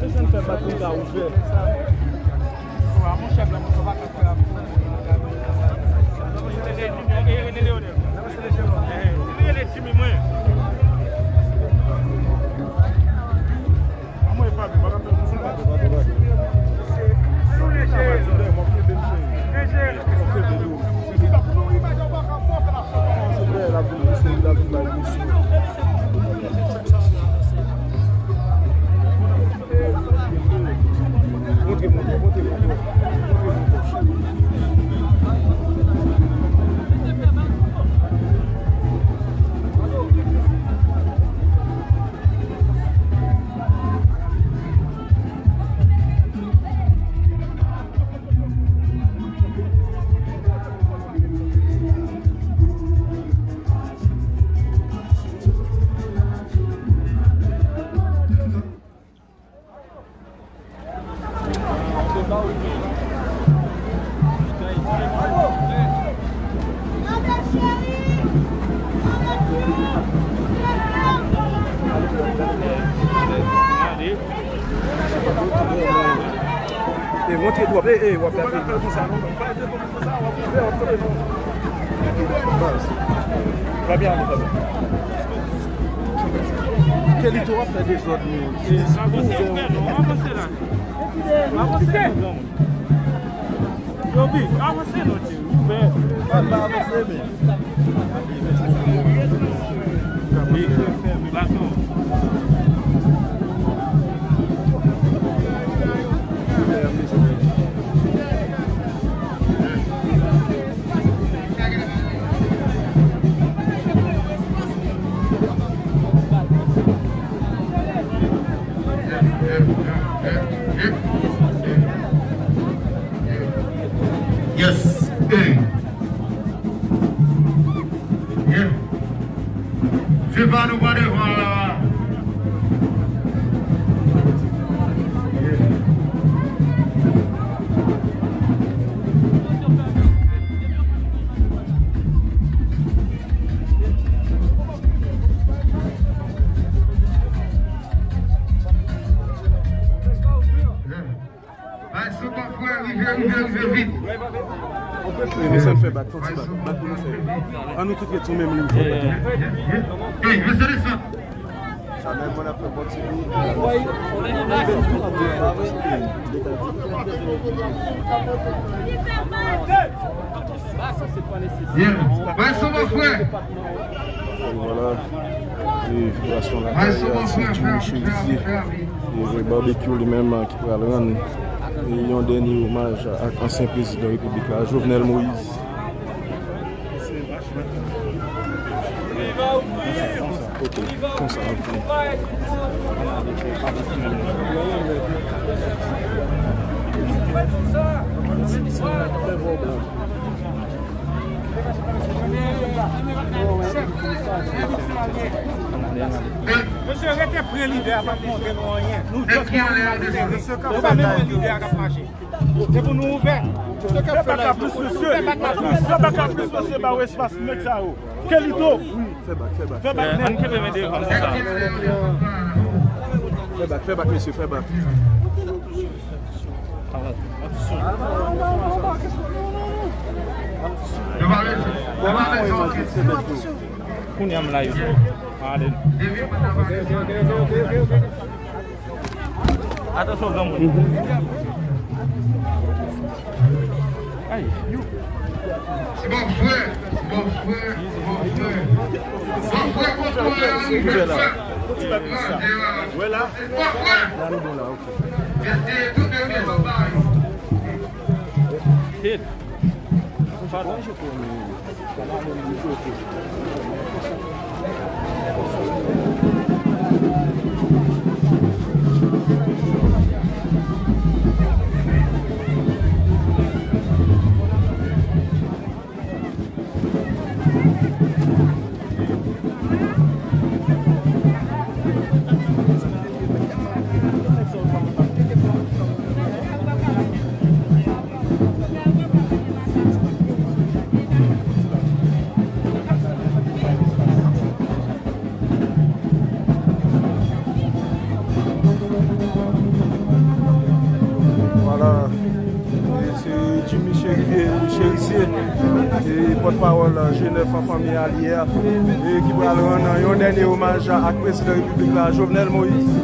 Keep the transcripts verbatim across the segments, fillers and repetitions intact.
Mesye, n fè bak pou n ka ouvè. E montre twòp, e, e, w ap gade. Fabien, ale, Fabien. Kelito ap fè dezòd, men. Avanse, frè, non, avanse la. Avanse, non, granmoun. Yobi, avanse, non, cheri. Ouvè. Pa, pa avanse, men. Yes. Hey. Yeah. Se pa nou pa devan la. Yeah. Bay sou kò frè, rive, rive, rive vit. Mesye, ann fè bak, fè yon ti bak, bak pou nou fè. Ann nou tout ret sou menm liy, fè bak. Hey, mesye, desann. Chanèl mwen ap fè bon ti bit. Yeah. Bay sou kò frè. E vwala. E vibrasyon lakay a, se Jimmy Cherizier. E Barbecue li menm ki pral rann yon dènye omaj ak ansyen prezidan repiblik la, Jovenel Moïse. Ok, konsa, ok. Mesye, rete pre lidè a, p ap montre nou anyen. Nou jis gen yon lidè. Mesye, k ap fè la. Lidè a k ap mache. Se pou nou ouvè. Fè bak la plis, mesye. Fè bak la plis, mesye, ba w espas, nèg sa yo. Kelito. Fè bak, fè bak. Fè bak, nèg. Ann kenbe men devan konsa. Fè bak, fè bak, mesye, fè bak. Kounye a m la yo. Ale. Atansyon, granmoun. Ay, yo. Se bon frè, se bon frè, se bon frè. Bon frè, bon frè, bon frè. Wè la. Bon frè. La nou bon la, ok. Mesye, tout de mezon pa yo. Hit. Pardon. Pòtpawòl G nèf an fanmi a li ye a, e ki pral rann yon dènye omaj ak prezidan repiblik la, Jovenel Moïse.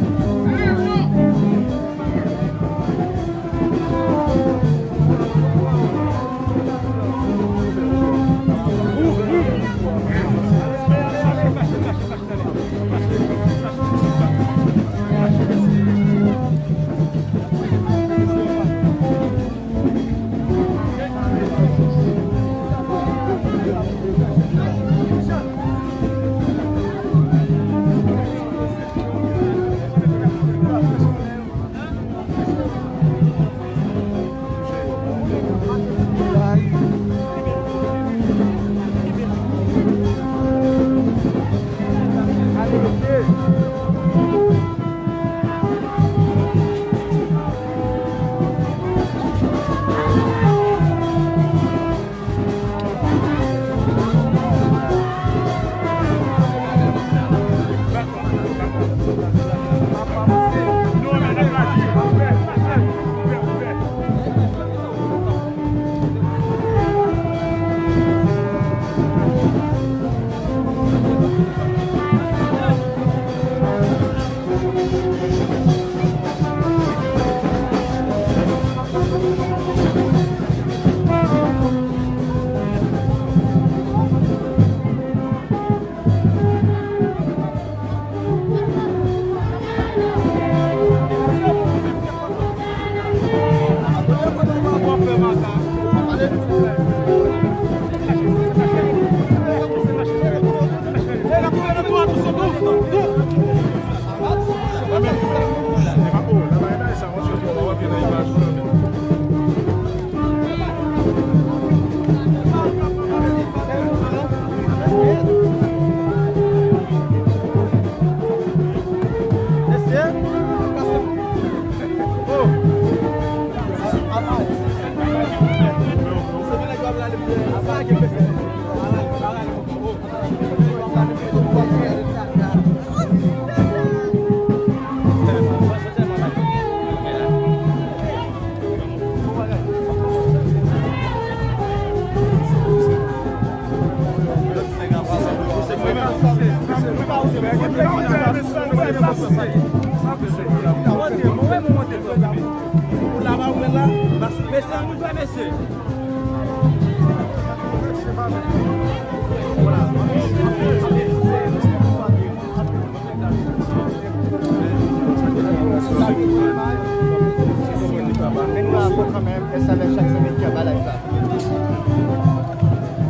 Men nou la ankò kanmenm, S L S chak semèn ki ap bay live la.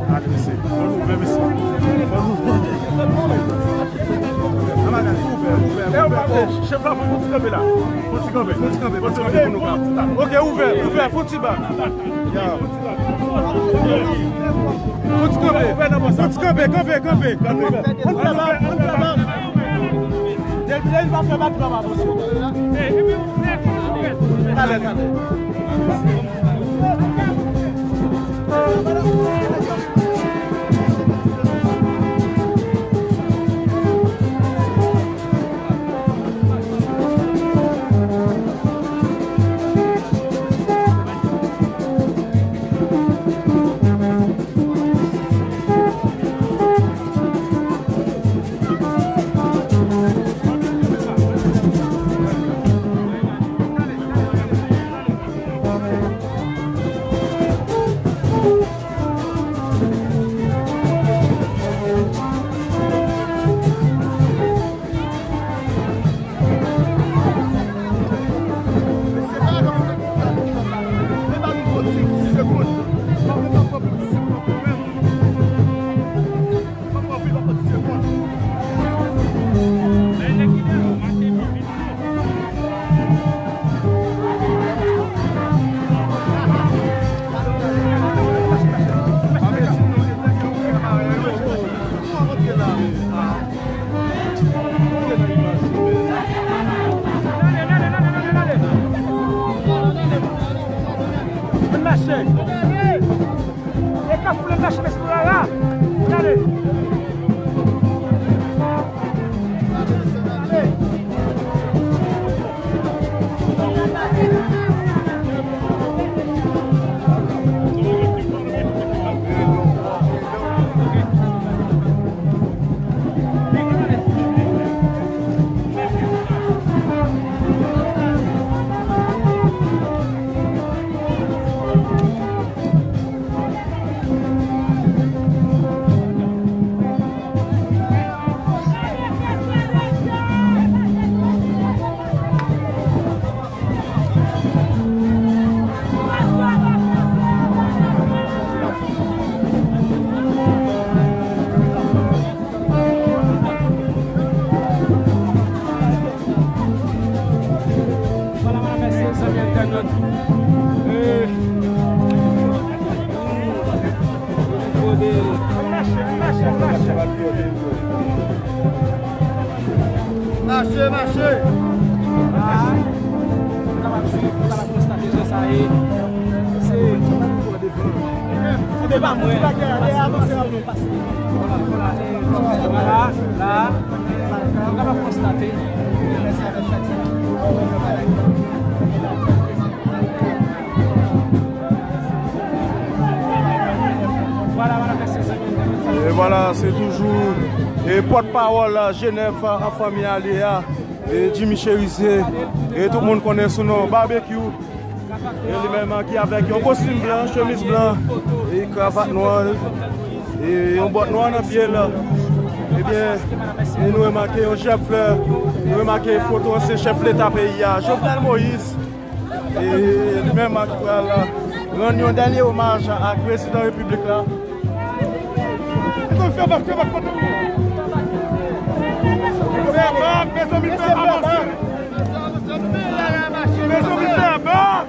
Gade mesye. Bon ouvè mesye. Bon ouvè. Chèf la, fò ti kanpe la. Fò ti kanpe. Fò ti kanpe pou nou ka. Ok, ouvè, ouvè, fò ti ba. Ya. Fò ti kanpe, fò ti kanpe, kanpe, kanpe. Ann fè bab, ann fè bab. Dèl, dèl pa fè bab, pa avanse. Talè, talè. Ann mache. E Kafou la, n mache, mesye, nou la, la. Gade. Mache, mache. La, nou kapab swiv, nou kapab konstate jan sa ye. Se, se pa mwen. Vwala, la, nou kapab konstate. E vwala, se toujou, e, pòtpawòl G nèf an fanmi a li a, e, Jimmy Cherizier, e tout moun konnen sou non Barbecue. E li menm ki avèk yon kostim blan, chemiz blan, e kravat nwa, e yon bòt nwa nan pye l. Ebyen, e nou remake yon chèf, nou remake foto ansyen chèf leta peyi a, Jovenel Moïse. E li menm ki pral rann yon dènye omaj ak prezidan repiblik la. Mezanmi, fè bak, fè bak, kote w ye? Fè bak, mezanmi, fè avanse. Mezanmi, fè bak.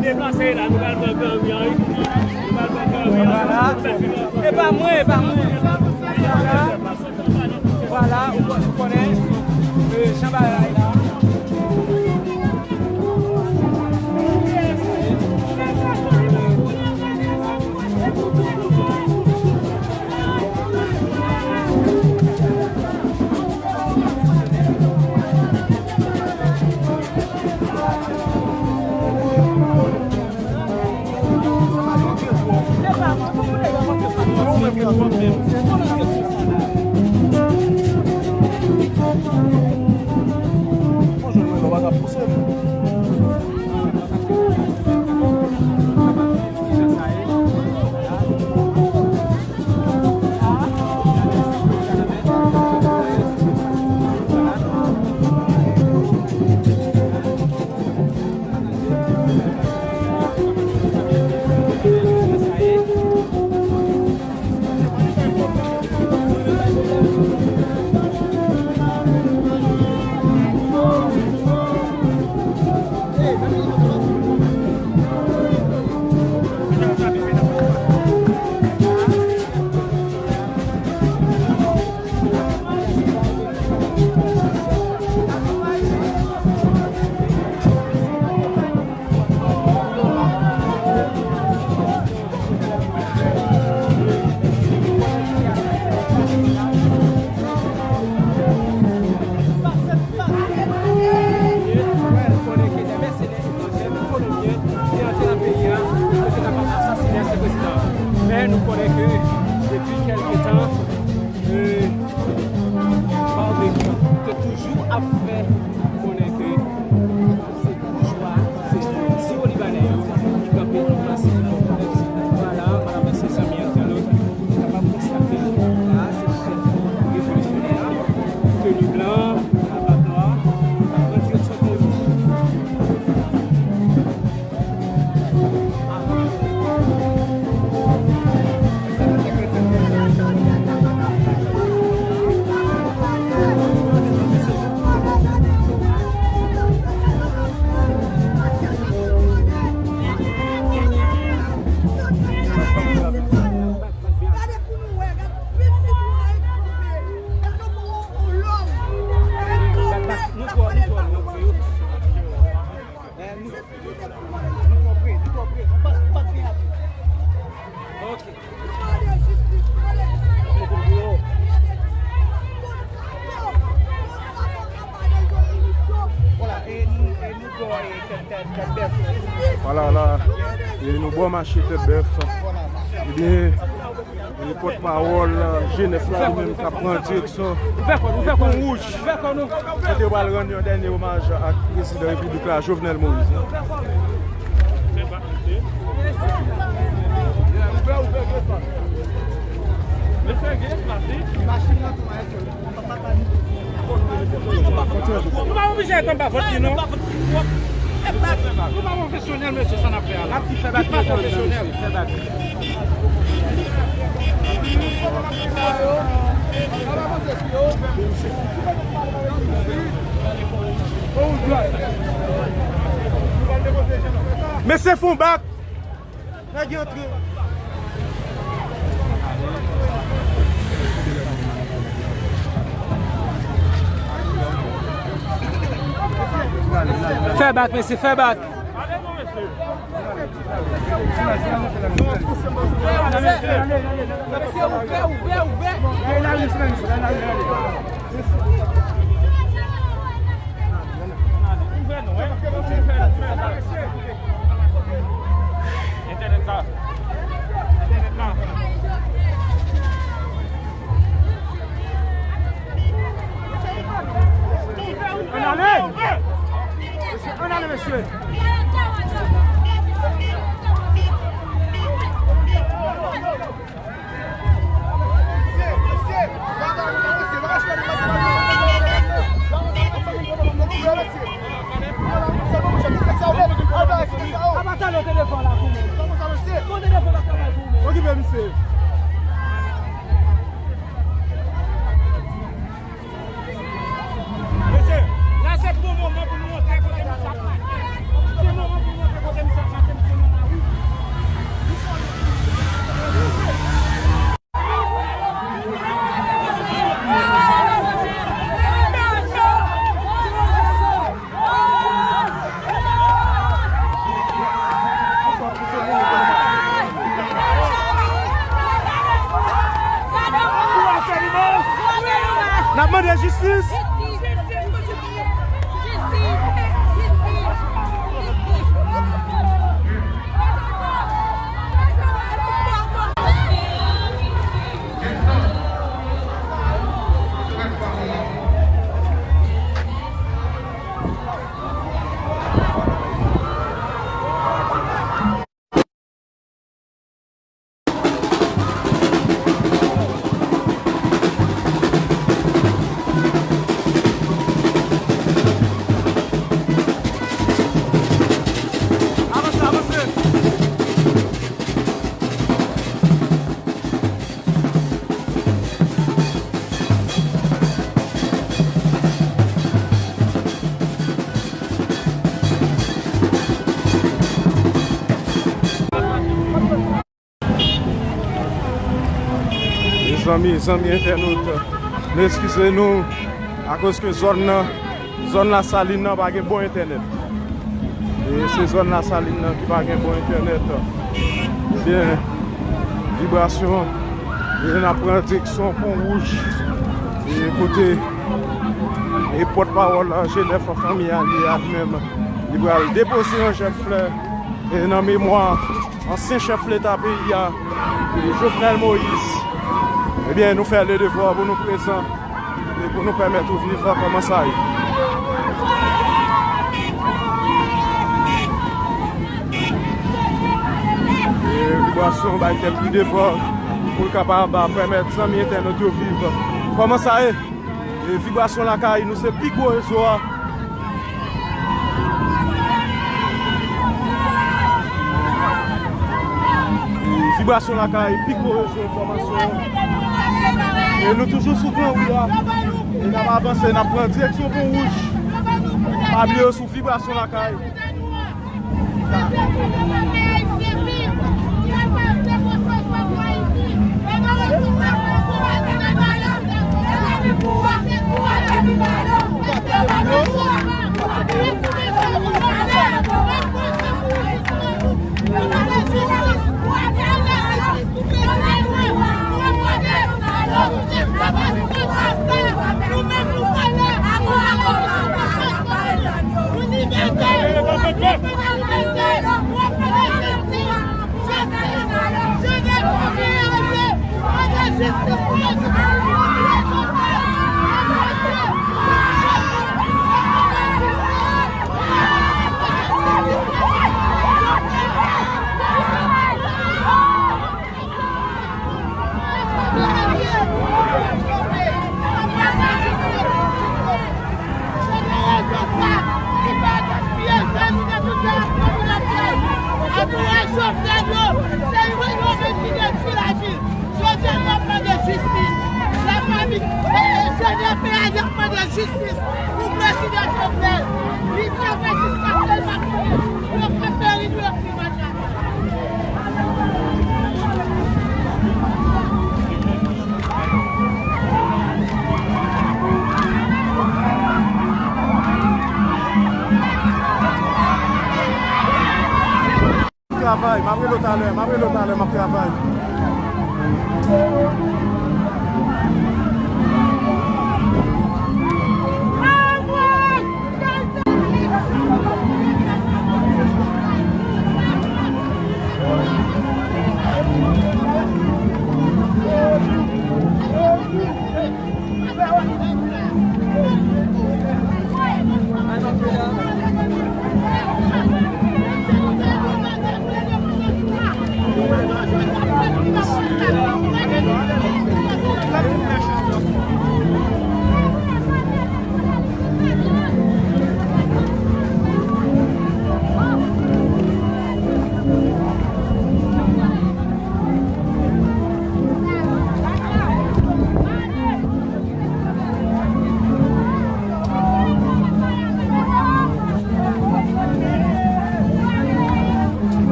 Deplase la, nou pral pran gran wi an, wi. Nou pral pran gran wi an. Vwala. E pa mwen, e pa mwen. Vwala, ou kon-, ou konnen, e, jan bagay la. Konnen ke dè mèsenè etranjè, kolonbyen, te antre nan peyi a, pou te kapab asasinen ansyen prezidan. Men nou konnen ke depi kèlke tan, e, Barbecue te toujou ap fè konnen ke se boujwa, se siwolibanè yo ki kanpe an fas pèp sila. Vwala, madanm, mesye, zanmi entènot, nou kapab konstate la, se chèf revolisyonè a, teni blan, kravat nwa, k ap pran direksyon Ponti. Nou twò, nou twò lwen, frè. Nou, nou twò pre, nou twò pre. Nou pa, nou pa gen ase. Ok. Vwala, e nou, e nou bò, e tèt, tèt, tèt bèf. Vwala, la. E nou bò mache tèt bèf. Ebyen, e pòtpawòl G nèf la, li menm k ap pran direksyon Pon Wouj. Kote yo pral rann yon dènye omaj ak prezidan repiblik la, Jovenel Moïse. Nou pa oblije konba vòt li non. Nou pa pwofesyonèl, mesye, sa n ap fè a la. Tout pa pwofesyonèl. Mesye, fè yon bak. Nèg yo antre. Fè bak, mesye, fè bak. Entènèt la. Entènèt la. Ann ale! Mesye, ann ale, mesye! Aba talè w te devan la pou mwen. Ou te devan la travay pou mwen. Okipe misye. Mesye, la se bon moman pou nou montre kote misye ap mache. Se moman pou nou montre kote misye ap mache, misye nan lari. N ap mande jistis. Mezanmi, zanmi entènot, nou eskize nou akoz ke zòn nan, zòn Lasalin nan pa gen bon entènèt. E se zòn Lasalin nan ki pa gen bon entènèt. Ebyen, vibrasyon, e n ap pran direksyon Pon Wouj, e kote, e pòtpawòl G nèf fanmi a, li a li menm, li pral depoze yon jèb flè, e nan memwa ansyen chèf leta peyi a, Jovenel Moïse. Ebyen, nou fè le devwa pou nou prezan e pou nou pèmèt ou viv kòman sa ye. E vibrasyon bay kèk li devwa pou l kapab pèmèt zanmi entènot yo viv kòman sa ye. E vibrasyon lakay nou se pi gwo rezo a. E vibrasyon lakay pi gwo rezo enfòmasyon. E nou toujou sou Gran Ri a. E n ap avanse, n ap pran direksyon Pon Wouj. Pa bliye sou vibrasyon lakay. Jodi a, nou ap mande jistis. Lafanmi, eh, Jovenel Moïse ap mande jistis pou prezidan Jovenel. Li travay jiskaske l pa konnen. Yo pèse ri nou, yo fè mal travay. Talè, m ap rele w talè, m ap travay.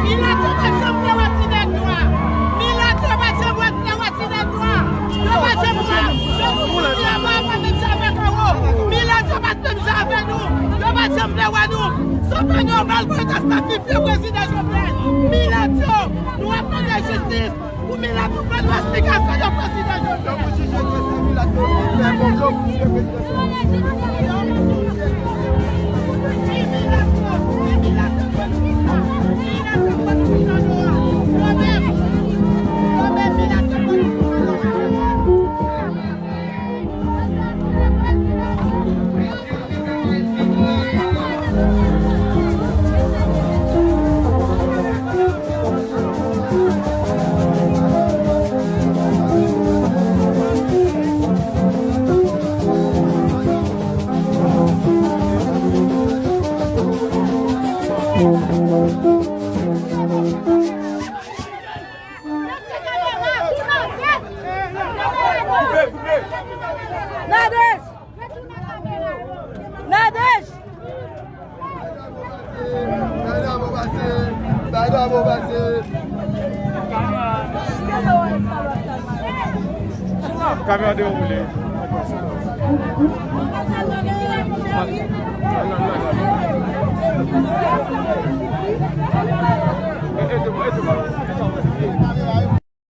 Milat yo pa janm vle wè ti nèg nwa. Milat yo pa janm vle wè ti nèg nwa. Yo pa janm vle. Yo toujou di yo pa wè menm jan avèk anwo. Milat yo pa menm jan avèk nou. Yo pa janm vle wè nou. Se pa nòmal pou yo ta sakrifye prezidan Jovenel. Milat yo, nou ap mande jistis. Pou milat yo ban nou esplikasyon yo prezidan Jovenel. Yo pou jije ke se milat yo ki fè konplo pou tiye prezidan Jovenel. Yo pou jije ke se milat yo, se milat yo ban nou sa. Milat yo ban nou sa. Yo menm, yo menm milat yo ban nou sa. Nadège! Nadège! Kamyon an dewoule.